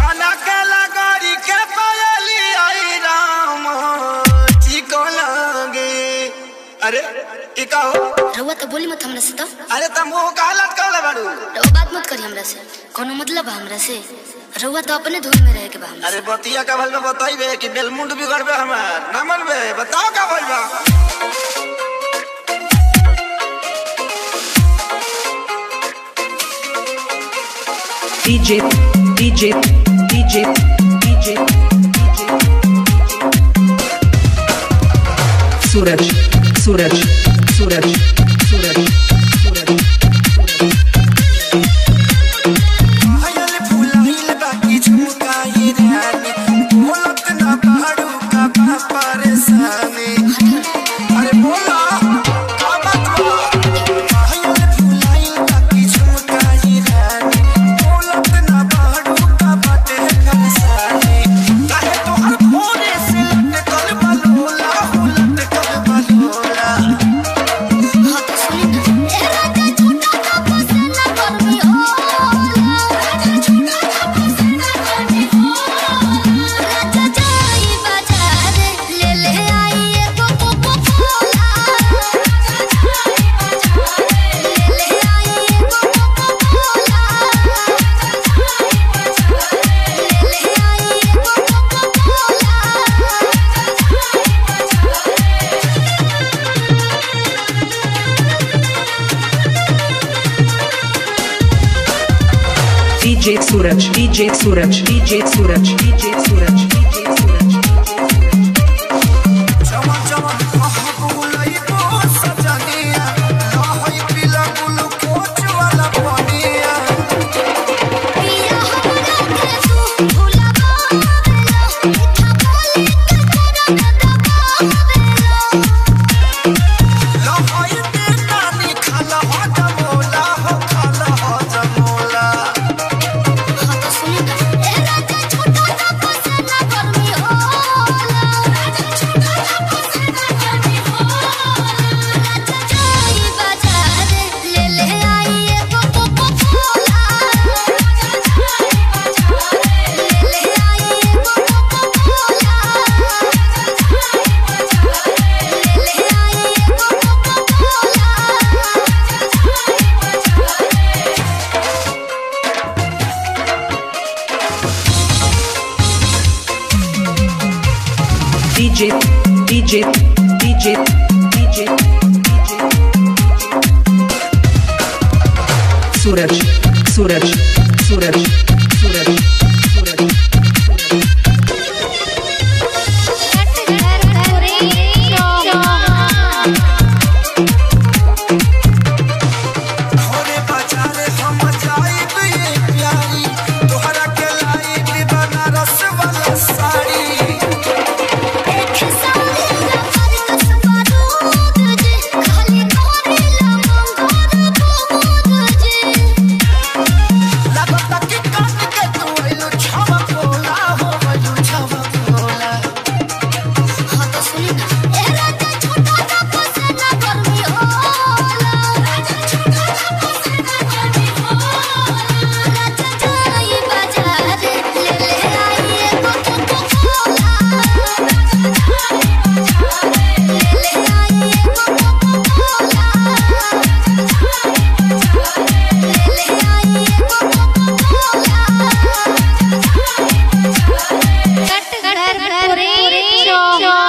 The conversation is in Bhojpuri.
खाना के लगारी के पायली आई राम चिको लागे। अरे ई का हो? रउआ तो बोली मत हमरा से तो। अरे त मुंह कालत काला बाड़ू। रउआ बात मत करी हमरा से, कोनो मतलब हमरा से। रउआ तो अपने धुन में रहे के बा। अरे बतिया का भल में बताइबे कि बेलमुंड बिगड़बे हमार ना मनबे? बताओ का भइल बा? DJ DJ DJ DJ DJ Suraj Suraj Suraj Suraj Suraj पायल फुलाइल बाकी झुमकाई रानी बोलत ना बाड़ू का बा परेशानी। अरे बोला का बात बा? पायल फुलाइल बाकी झुमकाई रानी बोलत ना बाड़ू का बाटे परेशानी। काहे तोहर भोरे से लटकल बलोला हो लटकल बलोला। हाँ तो सुनी ना। ए राजा झूठा था फसेला गर्मी होला। राजा झूठा था फसेला गर्मी होला। राजा जाई बाजार ले ले आई एगो कोको कोला। राजा जाई बाजार ले ले आई एगो कोको कोला। राजा जाई बाजार ले ले आई एगो कोको कोला। राजा जाई बाजार। DJ Suraj DJ Suraj DJ Suraj DJ Suraj DJ Suraj चमन चमन कहाँ बुलइबो सजनिया लहई पीला ग्लूकोज वाला पनिया। पिया हमरा के तू भुलावेला, मीठा बोली के तेरा न दबावेला। लहई नानी खाला हो जमोला हो खाला हो जमोला। हाँ तो सुनी ना। ए राजा झूठा था फसेला गर्मी होला। राजा झूठा था फसेला गर्मी होला। राजा जाई बाजार ले ले आई एगो कोको कोला। राजा जाई बाजार ले ले आई एगो कोको कोला। राजा जाई बाजार ले ले आई एगो कोको कोला। राजा जाई बाजार। DJ DJ DJ DJ DJ Suraj Suraj Suraj Suraj Suraj भोरे बाजार हम जाइब ये प्यारी तोहरा के लाइब बनारस वाला साड़ी। लगता कि काट के तू आइलो छवा कोला हो आइलो छवा कोला। Cut cut cut.